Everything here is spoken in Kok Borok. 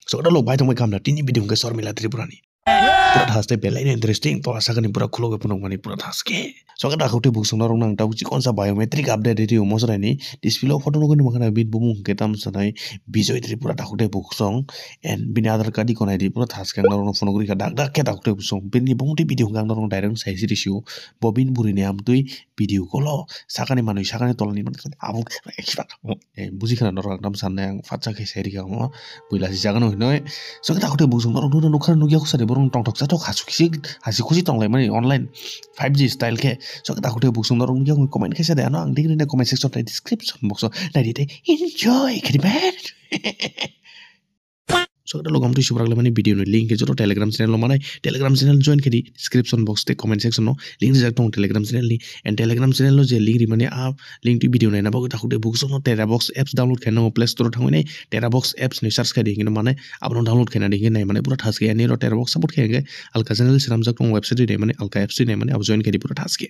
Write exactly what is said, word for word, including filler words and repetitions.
So, da lok bai tongbai kamla tini video hwnkhe Sormila Tripura ni. Pura thaste belai no interesting, to asakani pura khulogwi phunukmani pura thaske. So, da khukte buksong norok nang tau chikon sa biometric update riti omo soraini display o photo nugwi nukha na bin bumung hwnkhe tam sanai Bijoy Tripura da khukte buksong and bini Aadhaar card ikon I D pura thaske ang norok phunukgwi kha dak dak khe da khukte buksong bini bumung twi video hwnkhe ang norok direct sai siri sio bo bini bwrwi ni amtwi video call o sakani manwi sakani tolani manwi abo buji khana norok ang tam sanai ang fatsa khe sai rikha omo. Puila si jaga no hinoi. So, kita khute buksong norok nuna nukha nukya khusade borong tongthok chathok hasu kisi hasi khusi tonglaimani online five G style khe. So, kita khute buksong norok nukya comment khe sade ano ang degree na comment section tei description box o naidi tei enjoy khe di man. So, kita logam tui subrak lemani video ni link khe joto Telegram channel lo manai. Telegram channel join khe di description box tei comment section no link rijak tong Telegram channel ni. And Telegram channel lo je link rimani a link twi video naina bagwi takhuk tei bukhuk songno Terabox apps download khaina nango Play Store o thangwi nai Terabox apps ni search khai di hinkheno manai abono download khaina di hinkheno nai manai pura thaske ani ro Terabox support khai hinkhe alka channel swnamjak tong website twi nai manai alka apps twi nai manai abo join khai di pura thaske.